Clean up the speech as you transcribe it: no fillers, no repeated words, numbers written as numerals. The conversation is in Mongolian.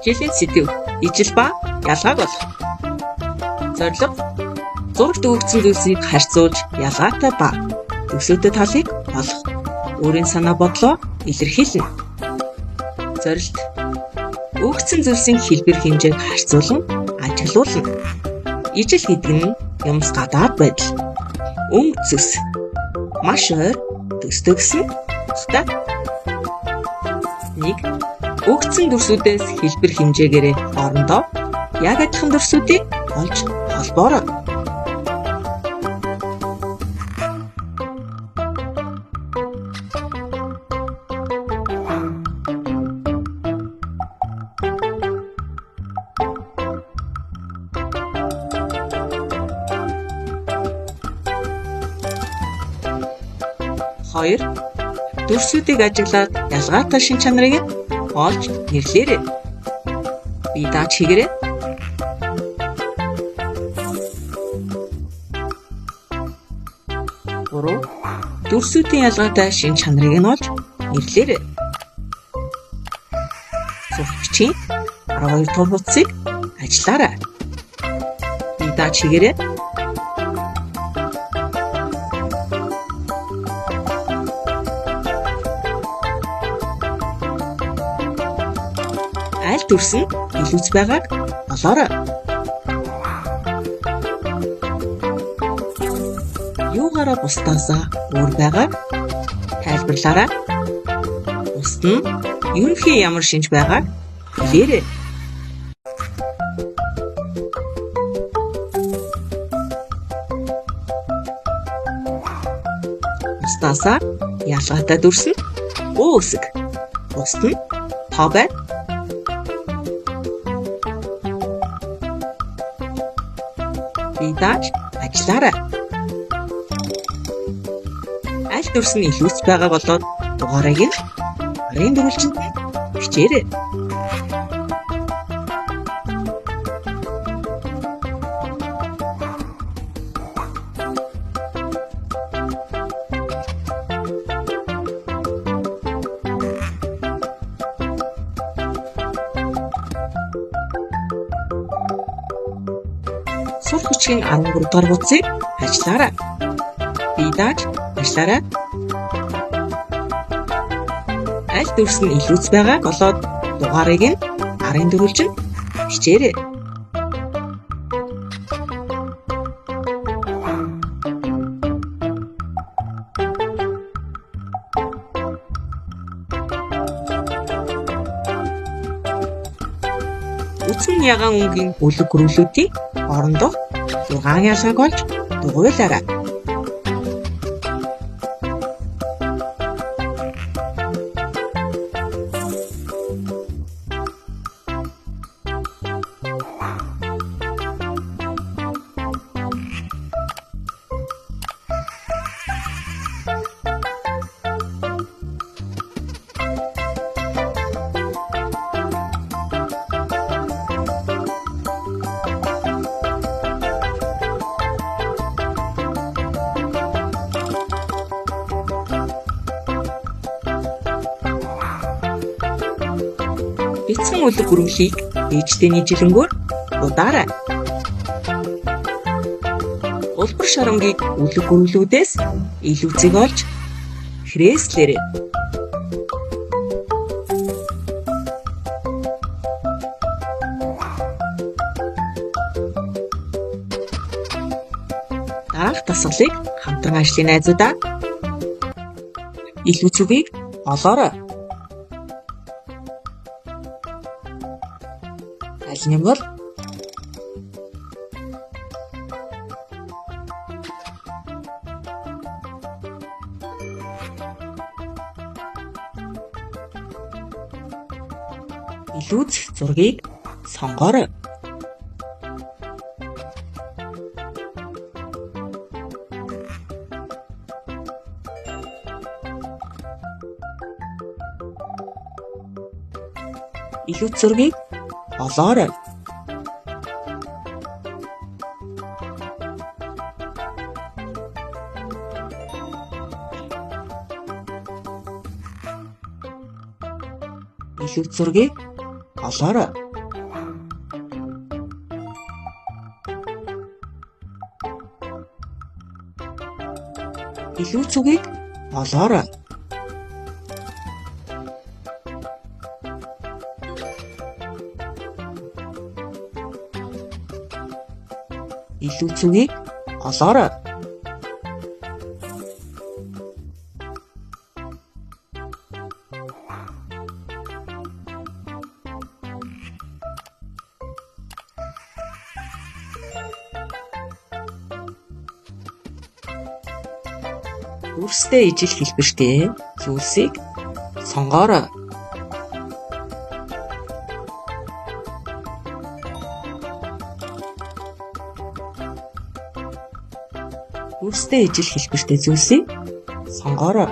Хичээлийн сэдэв ижил ба ялгааг олох. Зорилго: зурагт өгөгдсөн зүйлсийг харьцуулж ялгаатай ба төсөөтэй талыг олох. Өөрийн санаа бодлоо илэрхийлнэ. Зорилт: өгөгдсөн зүйлсийн хэлбэр хэмжээг харьцуулан ажиглуулна. Ижил гэдэг нь юмс гадаад байдал. Өнгө зүс маш ойр төстэй гэсэн утгатай. 1. Өгөгдсөн дүрсүүдээс хэлбэр хэмжээгээрээ хоорондоо яг адилхан дүрсүүдийг олж холбоорой. 2. Дүрсүүдийг ажиглаад ялгаатай шинж чанарыг олж нэрлээрэй. Бие дааж хийгээрэй. 3. Дүрсүүдийн ялгаатай шинж чанарыг нь олж нэрлээрэй. Сурах бичгийн 12 дугаар хуудсыг ажиллаарай. Бие дааж хийгээрэй. Аль дүрс нь илүүц байгааг олоорой. Юугаараа бусдаасаа өөр байгааг тайлбарлаарай. Бусд нь ерөнхий ямар шинж байгааг хэлээрэй. Бусдаасаа ялгаатай дүрс нь О үсэг. Бусд нь тоо байна. Бие дааж ажиллаарай. Аль дүрс нь илүүц байгааг олоод дугаарыг нь арын дөрвөлжинд нь бичээрэй. Сурах бичгийн 13 дугаар хуудсыг ажиллаарай. Бие дааж ажиллаарай. Аль дүрс нь илүүц байгааг олоод дугаарыг нь арын дөрвөлжинд бичээрэй. Үцэн ягаан өнгийн бүлэг гөрүүлүүдийн хоорондох 6 ялгааг олж дугуйлаарай. Бяцхан үлэг гөрвөлийг ээжтэй нийжлэнгөөр будаарай. Улбар шарангийг үлэг гөрвлүүдээс илүүцийг олж хрээслээрэй. Дараах дасгалыг хамтран ажлын найзуудаа илүүц үгийг олоорой. Аль нь бол илүүцэх зургийг сонгоорой. Илүүц зургийг олоорой. Илүүц зургийг олоорой. Илүү цүгийг олоорой. Илүү цүгийг олоорой. Дүрстэй ижил хэлбэртэй зүйлсийг сонгоорой. Дүрстэй ижил хэлбэртэй зүйлсийг сонгоорой.